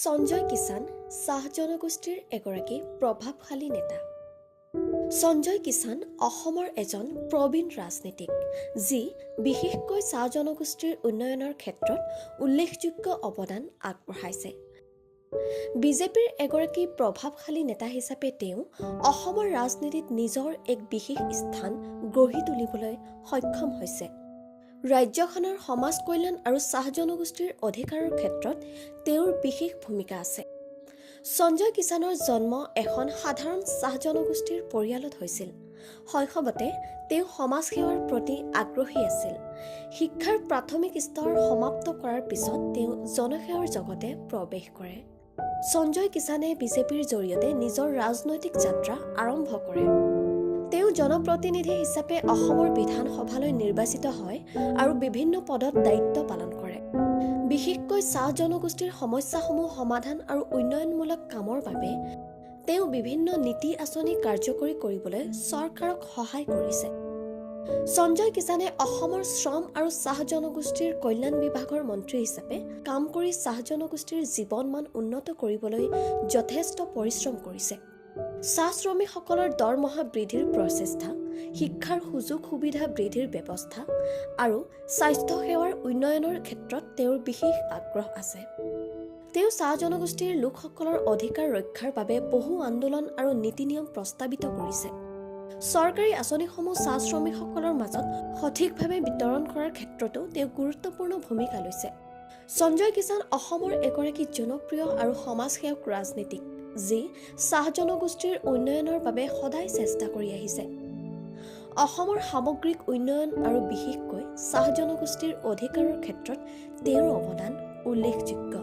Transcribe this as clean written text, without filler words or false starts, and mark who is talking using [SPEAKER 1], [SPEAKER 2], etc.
[SPEAKER 1] সঞ্জয় কিষাণ চাহ জনগোষ্ঠীৰ এগৰাকী প্ৰভাৱশালী নেতা। সঞ্জয় কিষাণ অসমৰ এজন প্ৰবীণ ৰাজনীতিক, যি বিশেষকৈ চাহ জনগোষ্ঠীৰ উন্নয়নৰ ক্ষেত্ৰত উল্লেখযোগ্য অৱদান আগবঢ়াইছে। বিজেপিৰ এগৰাকী প্ৰভাৱশালী নেতা হিচাপে তেওঁ অসমৰ ৰাজনীতিত নিজৰ এক বিশেষ স্থান গঢ়ি তুলিবলৈ সক্ষম হৈছে। ৰাজ্যখনৰ সমাজ কল্যাণ আৰু চাহ জনগোষ্ঠীৰ অধিকাৰৰ ক্ষেত্ৰত তেওঁৰ বিশেষ ভূমিকা আছে। সঞ্জয় কিষাণৰ জন্ম এখন সাধাৰণ চাহ জনগোষ্ঠীৰ পৰিয়ালত হৈছিল। শৈশৱতে তেওঁ সমাজসেৱাৰ প্ৰতি আগ্ৰহী আছিল। শিক্ষাৰ প্ৰাথমিক স্তৰ সমাপ্ত কৰাৰ পিছত তেওঁ জনসেৱাৰ জগতে প্ৰৱেশ কৰে। সঞ্জয় কিষাণে বিজেপিৰ জৰিয়তে নিজৰ ৰাজনৈতিক যাত্ৰা আৰম্ভ কৰে। তেওঁ জনপ্ৰতিনিধি হিচাপে অসমৰ বিধানসভালৈ নিৰ্বাচিত হয় আৰু বিভিন্ন পদত দায়িত্ব পালন কৰে। বিশেষকৈ চাহ জনগোষ্ঠীৰ সমস্যাসমূহ সমাধান আৰু উন্নয়নমূলক কামৰ বাবে তেওঁ বিভিন্ন নীতি আঁচনি কাৰ্যকৰী কৰিবলৈ চৰকাৰক সহায় কৰিছে। সঞ্জয় কিষাণে অসমৰ শ্ৰম আৰু চাহ জনগোষ্ঠীৰ কল্যাণ বিভাগৰ মন্ত্ৰী হিচাপে কাম কৰি চাহ জনগোষ্ঠীৰ জীৱনমান উন্নত কৰিবলৈ যথেষ্ট পৰিশ্ৰম কৰিছে। চাহ শ্ৰমিকসকলৰ দৰমহা বৃদ্ধিৰ প্ৰচেষ্টা, শিক্ষাৰ সুযোগ সুবিধা বৃদ্ধিৰ ব্যৱস্থা আৰু স্বাস্থ্য সেৱাৰ উন্নয়নৰ ক্ষেত্ৰত তেওঁৰ বিশেষ আগ্ৰহ আছে। তেওঁ চাহ জনগোষ্ঠীৰ লোকসকলৰ অধিকাৰ ৰক্ষাৰ বাবে বহু আন্দোলন আৰু নীতি নিয়ম প্ৰস্তাৱিত কৰিছে। চৰকাৰী আঁচনিসমূহ চাহ শ্ৰমিকসকলৰ মাজত সঠিকভাৱে বিতৰণ কৰাৰ ক্ষেত্ৰতো তেওঁ গুৰুত্বপূৰ্ণ ভূমিকা লৈছে। সঞ্জয় কিষাণ অসমৰ এগৰাকী জনপ্ৰিয় আৰু সমাজসেৱক ৰাজনীতিক, যি চাহ জনগোষ্ঠীৰ উন্নয়নৰ বাবে সদায় চেষ্টা কৰি আহিছে। অসমৰ সামগ্ৰিক উন্নয়ন আৰু বিশেষকৈ চাহ জনগোষ্ঠীৰ অধিকাৰৰ ক্ষেত্ৰত তেওঁৰ অৱদান উল্লেখযোগ্য।